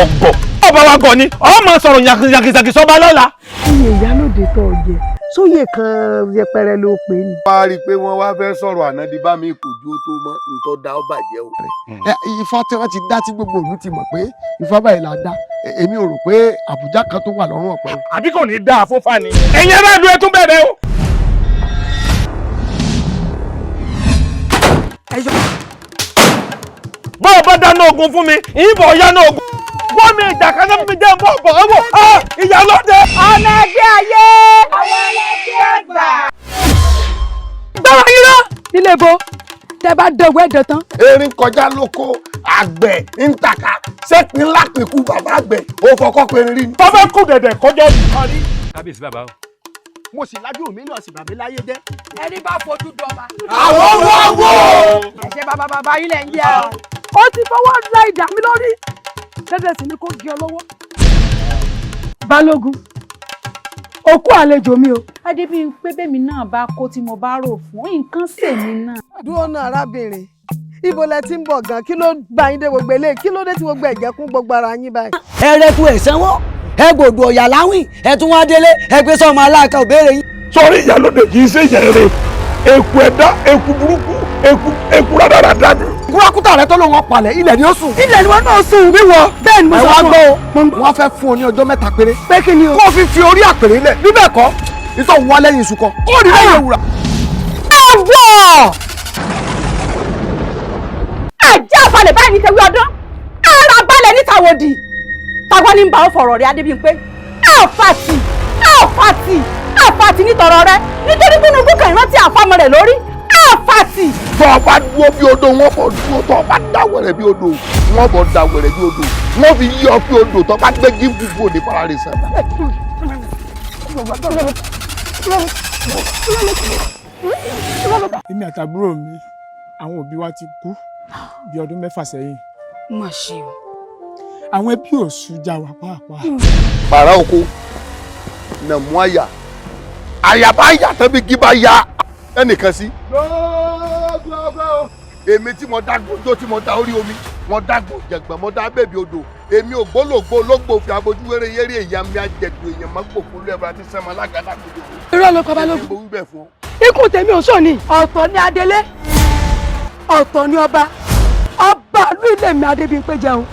Ọgọ ọba wa gọ ni ọ máa sọ̀rọ̀ yàkìyàkìsàkì sọba lọ́la. Iye ìyálòde tó o jẹ sóyè kan yẹpẹrẹ ló pè é ni. Wá rí i pé wọ́n wá fẹ́ sọ̀rọ̀ àná di bá mi kò ju tó mọ́ ntọ́ da ọ bàjẹ́ o. Ifá tí wọ́n ti dá tí gbogbo ìlú ti mọ̀ pé ifá báyìí là ń dá, èmi ò rò pé àbújá kan tó wà lọ́rùn ọ̀pẹ o. Àbí kò ní í dáa fún fani. Ẹ̀yin aráàlú ẹ tún bẹ̀rẹ̀ o. Bọ́ ọ bá dáná ogun fún mi, ìbọn yáná ogun. Wọ́n mi ìjà kan náà fún mi jẹ́ bọ́ bọ̀ ọ́ wọ̀ ìyálóde. Ọmọ ẹgbẹ́ ayé. Àwọn ẹlẹgbẹ́ àgbà. Gbọ́dọ̀ yín lọ nílé ibo tẹ bá dẹ̀wọ́ ẹ̀dẹ̀ tán. Erin kọjá lóko àgbẹ̀ ń tàka sẹ́pin lápẹ̀kú bàbá àgbẹ̀ ó fọkọ́ pé rí ni. Tọ́fẹ́ kù dẹ̀dẹ̀ kọjọ́ nìkan rí. Kábíyèsí bàbá o. Mo sì lájú mi náà sì bàbí láyé jẹ́. Ẹni bá fojú dọba. Àwọn wọ́wọ́. Ẹ̀ṣẹ̀ bàbá bàbá yín lẹ̀ ń yẹ o. Ó ti fọwọ́ ra ìdá mi lórí dẹ́dẹ̀ sì ni kò gé ọ lọ́wọ́. Balógun, òkú àlejò mi o. Adébímpé bẹ́mi náà bá kó tí mo bá rò fún nǹkan sèmi náà. Dúró náà arábìnrin, ibo lẹ ti ń bọ̀ gan? Kí ló bá yín dé gbogbo eléyìí? Kí ló dé tí gbogbo ẹ̀jẹ̀ kún gbogbo ara yín báyìí? Ẹ rẹ́kù ẹ̀ sanwó, ẹ gbòdò ọ̀yà láwìn, ẹ tún wá délé, ẹ gbé sọ́mọ aláàkà òbéèrè yín. Sọrí ìyálóde kì í ṣe ìyẹn rè, eku ẹ̀dá, eku burúkú, eku eku rádaràdá ni. Kúrákútà rẹ tó ló wọn palẹ̀, ilẹ̀ ni ó sùn. Ilẹ̀ ni wọn náà sùn wíwọ bẹ́ẹ̀ ni mo Ẹ sọ wá fún gbọ́ ọ. o, wọ́n fẹ́ fún ọ ní ọjọ́ 3 péré. Pé kí ni o? Kó o fi fi orí àpèrè lẹ̀, bí bẹ́ẹ̀ kọ́ ìtọ̀ wà lẹ́yìn iṣu kan ó rí lẹ́yìn ewùrà. Àwọ̀! Ajá balẹ̀ báyìí ní tewé ọdún. Ara balẹ̀ ní tàwọ̀dì. Tàwọn ní ń bá ọ fọ̀rọ̀ rẹ Adébímpé. Àfàtì! Àfàtì! Àfàtì nítọ̀rọ̀ rẹ. Nítorí gbónúgbó kan ìrántí àfàmọ́ rẹ̀ lórí. Àfàtì! Tọ́ ọ bá dúró bí odò wọ́n bọ̀ dúró, tọ́ ọ bá dáwẹ̀rẹ̀ bí odò wọ́n bọ̀ dáwẹ̀rẹ̀ bí odò, wọ́n fi yí ọ pé odò tọ́ bá gbé gígùn òde fara rẹ̀ sàn. Èmi àtàbúrò mi, àwọn òbí wa ti kú bí ọdún 6 sẹ́yìn. Má ṣe o. Àwọn ẹbí ò sùn já wa pàápàá. Bàrà oko nà mú àyà àyà bá yà tán bí gíba ya ẹnìkan sí. Èmi tí mo dá gbójó tí mo dá orí omi, mo dá gbòjẹ̀gbọ̀n, mo dá bèbí odò, èmi ògbólógbó ológbò fi abojú wéré yéré èyàn mi àjẹdù èèyàn má gbòkú lẹ́bàá àti sẹ́mu alágàdá gbòdò. Irọ́ ló pa Balógun. Èmi mo wí bẹ́ẹ̀ fún ọ. Ikú tèmi ò sọ ni. Ọ̀tọ̀ ni adelé, ọ̀tọ̀ ni ọba, ọba ìlú ilé mi Adébímpé jẹun.